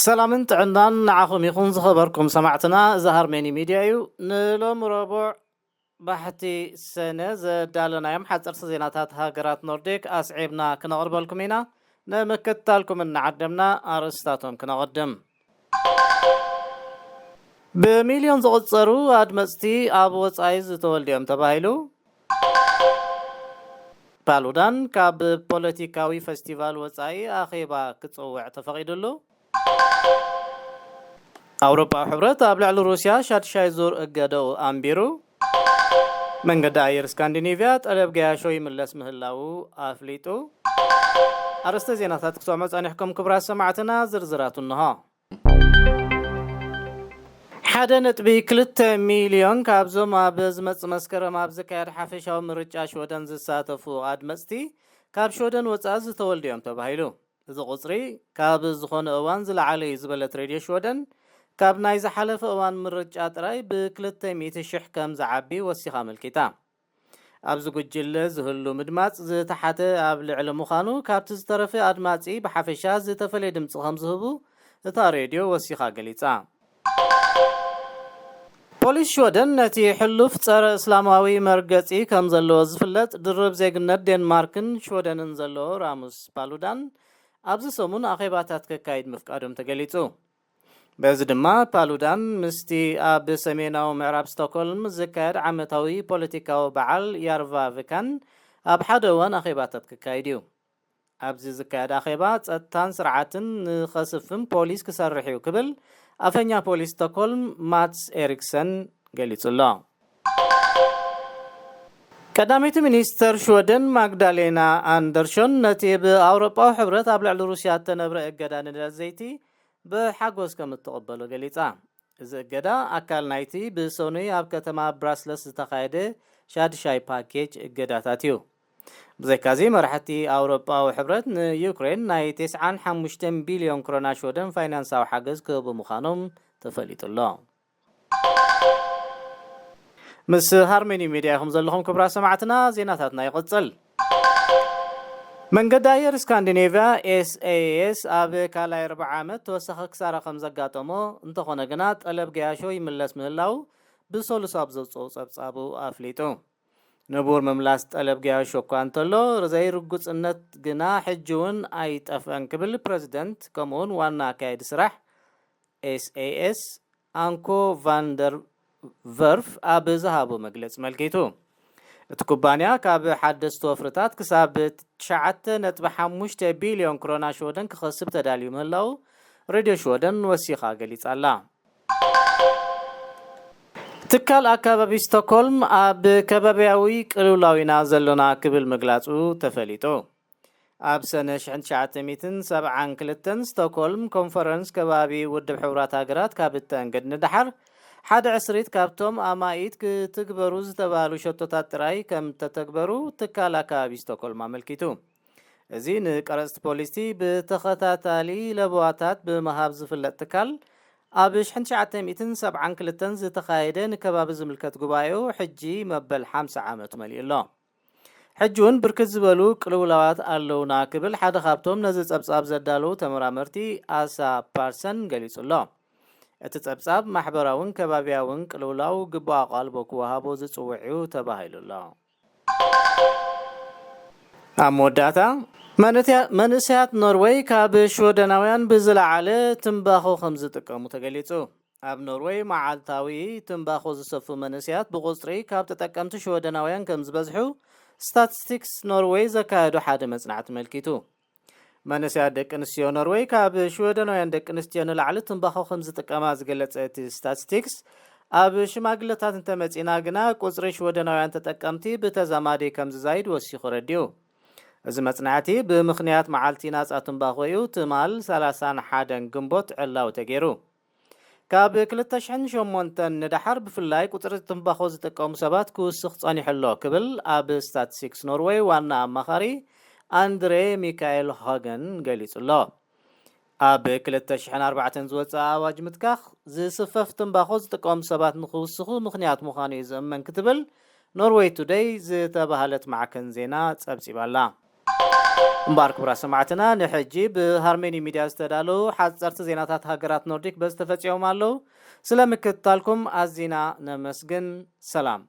ሰላምን ጥዕናን ንዓኹም ይኹን ዝኸበርኩም ሰማዕትና። እዚ ሃርመኒ ሚድያ እዩ። ንሎም ረቡዕ ባሕቲ ሰነ ዘዳለናዮም ሓፀርቲ ዜናታት ሃገራት ኖርዲክ ኣስዒብና ክነቕርበልኩም ኢና። ንምክትታልኩም እናዓደምና ኣርእስታቶም ክነቕድም። ብሚልዮን ዝቑጸሩ ኣድመጽቲ ኣብ ወጻኢ ዝተወልድዮም ተባሂሉ። ፓሉዳን ካብ ፖለቲካዊ ፈስቲቫል ወጻኢ ኣኼባ ክጽውዕ ተፈቒዱሉ። ኣውሮፓዊ ሕብረት ኣብ ልዕሊ ሩስያ ሻድሻይ ዙር እገደኡ ኣንቢሩ። መንገዲ ኣየር ስካንዲኔቭያ ጠለብ ገያሾ ይምለስ ምህላዉ ኣፍሊጡ። ኣርእስተ ዜናታት ክሰምዑ ጸኒሕኩም ክቡራት ሰማዕትና፣ ዝርዝራቱ እንሆ። ሓደ ነጥቢ ክልተ ሚልዮን ካብዞም ኣብ ዝመጽእ መስከረም ኣብ ዝካየድ ሓፈሻዊ ምርጫ ሽወደን ዝሳተፉ ኣድመጽቲ ካብ ሽወደን ወጻኢ ዝተወልዱ እዮም ተባሂሉ። እዚ ቁጽሪ ካብ ዝኾነ እዋን ዝለዓለ እዩ ዝበለት ሬድዮ ሽወደን፣ ካብ ናይ ዝሓለፈ እዋን ምርጫ ጥራይ ብ ክልተ ሚእቲ ሽሕ ከም ዝዓቢ ወሲኻ ኣመልኪታ። ኣብዚ ጉጅለ ዝህሉ ምድማጽ ዝተሓተ ኣብ ልዕሊ ምዃኑ፣ ካብቲ ዝተረፈ ኣድማጺ ብሓፈሻ ዝተፈለየ ድምጺ ከም ዝህቡ እታ ሬድዮ ወሲኻ ገሊጻ። ፖሊስ ሽወደን ነቲ ሕሉፍ ጸረ እስላማዊ መርገጺ ከም ዘለዎ ዝፍለጥ ድርብ ዜግነት ዴንማርክን ሽወደንን ዘለዎ ራሙስ ፓሉዳን ኣብዚ ሰሙን ኣኼባታት ከካይድ ምፍቃዶም ተገሊጹ። በዚ ድማ ፓሉዳን ምስቲ ኣብ ሰሜናዊ ምዕራብ ስቶክሆልም ዝካየድ ዓመታዊ ፖለቲካዊ በዓል ያርቫ ቪካን ኣብ ሓደ እዋን ኣኼባታት ክካይድ እዩ። ኣብዚ ዝካየድ ኣኼባ ጸጥታን ስርዓትን ንኸስፍን ፖሊስ ክሰርሕ እዩ ክብል ኣፈኛ ፖሊስ ስቶክሆልም ማትስ ኤሪክሰን ገሊጹ ኣሎ። ቀዳመይቲ ሚኒስተር ሽወደን ማግዳሌና ኣንደርሾን ነቲ ብኣውሮጳዊ ሕብረት ኣብ ልዕሊ ሩስያ እተነብረ እገዳ ነዳዲ ዘይቲ ብሓጎስ ከም እትቕበሎ ገሊጻ። እዚ እገዳ ኣካል ናይቲ ብሰኑይ ኣብ ከተማ ብራስለስ ዝተኻየደ ሻድሻይ ፓኬጅ እገዳታት እዩ። ብዘይካዚ መራሕቲ ኣውሮጳዊ ሕብረት ንዩክሬን ናይ ተስዓን ሓሙሽተን ቢልዮን ክሮና ሽወደን ፋይናንሳዊ ሓገዝ ክህቡ ምዃኖም ተፈሊጡ ኣሎ። ምስ ሃርመኒ ሚድያ ኢኹም ዘለኹም ክቡራት ሰማዕትና፣ ዜናታትና ይቕጽል። መንገዲ ኣየር ስካንዲኔቭያ ኤስኤኤስ ኣብ ካልኣይ ርብዓ ዓመት ተወሳኺ ክሳራ ከም ዘጋጠሞ፣ እንተኾነ ግና ጠለብ ገያሾ ይምለስ ምህላው ብሰሉስ ኣብ ዘውፅኦ ጸብጻቡ ኣፍሊጡ። ንቡር ምምላስ ጠለብ ገያሾ እኳ እንተሎ፣ ዘይርጉጽነት ግና ሕጂ እውን ኣይጠፍአን ክብል ፕረዚደንት ከምኡውን ዋና ኣካየዲ ስራሕ ኤስኤኤስ ኣንኮ ቫንደር ቨርፍ ኣብ ዝሃቦ መግለጺ መልኪቱ። እቲ ኩባንያ ካብ ሓደስቲ ወፍርታት ክሳብ ትሽዓተ ነጥቢ ሓሙሽተ ቢልዮን ክሮና ሽወደን ክኸስብ ተዳልዩ ምህላው ሬድዮ ሽወደን ወሲኻ ገሊጻ ኣላ። ትካል ኣካባቢ ስቶክሆልም ኣብ ከባቢያዊ ቅልውላው ኢና ዘሎና ክብል ምግላጹ ተፈሊጡ። ኣብ ሰነ ሽሕን ትሽዓተ ሚእትን ሰብዓን ክልተን ስቶክሆልም ኮንፈረንስ ከባቢ ውድብ ሕቡራት ሃገራት ካብ እተንግድ ንደሓር፣ ሓደ ዕስሪት ካብቶም ኣማኢት ክትግበሩ ዝተባህሉ ሸቶታት ጥራይ ከም ተተግበሩ ትካል ኣካባቢ ስቶክሆልም ኣመልኪቱ። እዚ ንቀረጽቲ ፖሊሲ ብተኸታታሊ ለበዋታት ብምሃብ ዝፍለጥ ትካል፣ ኣብ ሽሕን ትሽዓተ ሚእትን ሰብዓን ክልተን ዝተኻየደ ንከባቢ ዝምልከት ጉባኤኡ ሕጂ መበል ሓምሳ ዓመቱ መሊኡ ኣሎ። ሕጂ እውን ብርክት ዝበሉ ቅልውላዋት ኣለውና ክብል ሓደ ካብቶም ነዚ ጸብጻብ ዘዳለዉ ተመራመርቲ ኣሳ ፓርሰን ገሊጹ ኣሎ። እቲ ጸብጻብ ማሕበራውን ከባቢያውን ቅልውላው ግቡእ ኣቓልቦ ክወሃቦ ዝጽውዕ እዩ ተባሂሉ ኣሎ። ኣብ መወዳእታ፣ መንእትያ-፣ መንእሰያት ኖርወይ ካብ ሽወደናውያን ብዝለዓለ ትምባኾ ከም ዝጥቀሙ ተገሊጹ። ኣብ ኖርወይ መዓልታዊ ትምባኾ ዝሰፉ መንእሰያት ብቑጽሪ ካብ ተጠቀምቲ ሽወደናውያን ከም ዝበዝሑ ስታቲስቲክስ ኖርወይ ዘካየዶ ሓደ መጽናዕቲ ኣመልኪቱ። መንእሰያት ደቂ ኣንስትዮ ኖርወይ ካብ ሽወደናውያን ደቂ ኣንስትዮ ንላዕሊ ትምባኾ ከም ዝጥቀማ ዝገለጸ እቲ ስታቲስቲክስ፣ ኣብ ሽማግለታት እንተመጺና ግና ቁጽሪ ሽወደናውያን ተጠቀምቲ ብተዛማዲ ከም ዝዛይድ ወሲኹ ረዲኡ። እዚ መጽናዕቲ ብምኽንያት መዓልቲ ናጻ ትምባኾ እዩ ትማል ሰላሳን ሓደን ግንቦት ዕላዊ ተገይሩ። ካብ ክልተ ሽሕን ሸሞንተን ንደሓር ብፍላይ ቁጽሪ ትምባኾ ዝጥቀሙ ሰባት ክውስኽ ጸኒሑ ኣሎ ክብል ኣብ ስታትስቲክስ ኖርወይ ዋና ኣማኻሪ ኣንድሬ ሚካኤል ሃገን ገሊጹ ኣሎ። ኣብ ክልተ ሽሕን ኣርባዕተን ዝወጸ ኣዋጅ ምትካኽ ዝስፈፍ ትምባኾ ዝጥቀሙ ሰባት ንኽውስኹ ምኽንያት ምዃኑ እዩ ዝእመን ክትብል ኖርወይ ቱደይ ዝተባህለት ማዕከን ዜና ጸብጺባ ኣላ። እምበኣር ክቡራት ሰማዕትና፣ ንሕጂ ብሃርመኒ ሚድያ ዝተዳለዉ ሓፀርቲ ዜናታት ሃገራት ኖርዲክ በዚ ተፈፂሞም ኣለዉ። ስለ ምክትታልኩም ኣዚና ነመስግን። ሰላም።